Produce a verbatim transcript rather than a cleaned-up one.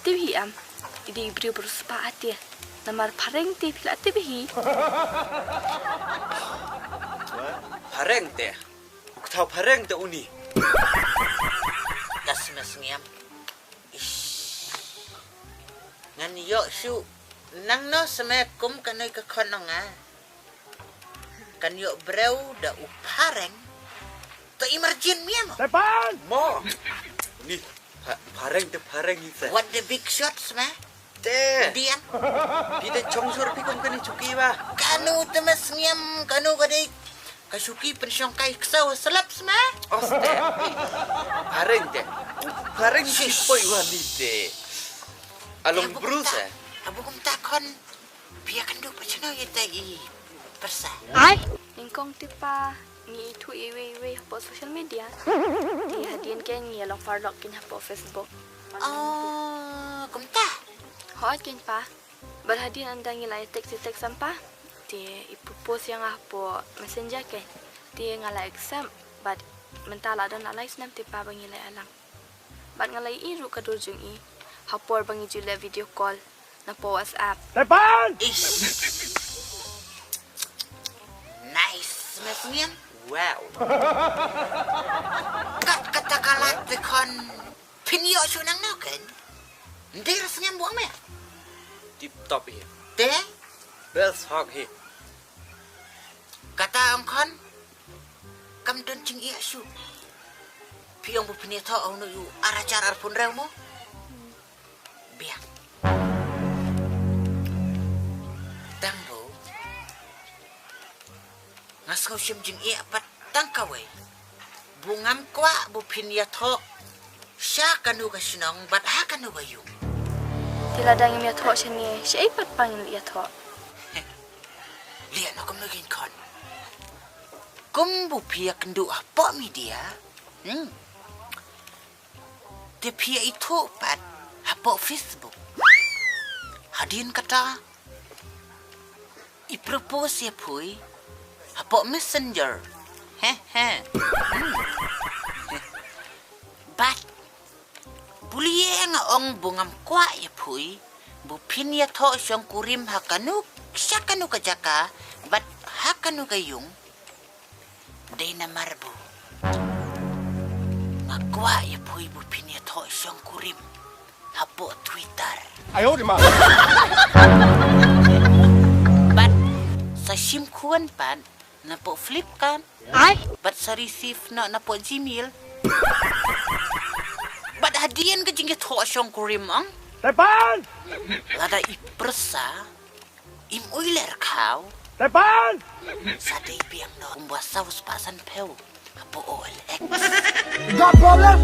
Te hi am, i dei briew bru spah ate. Namar phareng te phi la tip hi. Phareng te. U kata phareng te uni. Ka sma Sniam. Ish. Ngan ïoh shuh nangno sma kum kane ka khon nga. Kan ïoh briew da u phareng. To emergent mia mo. Mo. Ni pha-, phareng te phareng hi se. What the big shot sma. Te. Dian. Phi te chong sur phi kum kane chuki ba. Kanu te ma Sniam, kanu ka dei. Ka chuki pynshong kai ksaw slap sma. Oste. Phareng te. Phareng si poi wa ni te. Along bru se. Abu kum ta khon. Pia kan du pa chano ye ta i persa. Ai. Nyngkong te pa ngi ithuh iwei iwei hapoh social media. Ngi hadien ke ngi long farlok kin hapoh Facebook. Oh, kumta. Hot kin pa. Bad hadien ynda ngi la text text sampa. Te i propose ïa nga hapoh Messenger ke. Te nga la accept. Bad mynta la don la lai snem te pa ba ngi la ïalang. Bad nga la ïohi ruh ka dur jong i. Hapor ba ngi ju leh video call. Napoh WhatsApp. Ish. Nice, ma Sniam. Wow. Kat kata ka lad te khon. Phin ïoh shuh nangno ken. Ndei ra Sniam buang me. Tip top hi. Te? Best hog hi. Kata ong khon. Kam don jingïa shuh. Phi ong bu phin ïathoh ong no ïu ar hajar arphew hynriew mo. Biang. Tang bu. Nga sngew shim jingïa pat tang kawei. Bu ngam kwah bu phin ïathoh sha kano ka shnong bad ha kano ka ïung. Te lada ngim ïathoh shane, shaei pat pa ngin ïathoh? Liah no kumno kin khon. Kum bu phi ïakynduh hapoh media. Hmm. Te phi ïa ithuh pat hapoh Facebook. Hadien kata i propose ïa phi hapoh Messenger. He he. Hmm. Bad bu lieh nga ong bu ngam kwah ïa phi bu phin ïathoh shongkurim ha kano sha kano ka jaka bad ha kano ka ïung. Dei namar bu nga kwah ïa phi bu phin ïathoh shongkurim hapoh Twitter. Ayo di ma. Bad sa shim khun pat napoh Flipkart. Ai. Bad sa receive noh napoh Gmail. Bad hadien ka jingïathoh shongkurim ong. Tepan. Lada i pyrsa. Im uiler khaw. Tepan. Sa dei biang noh kumba saw spah san phew. Hapoh O L X. Got problem?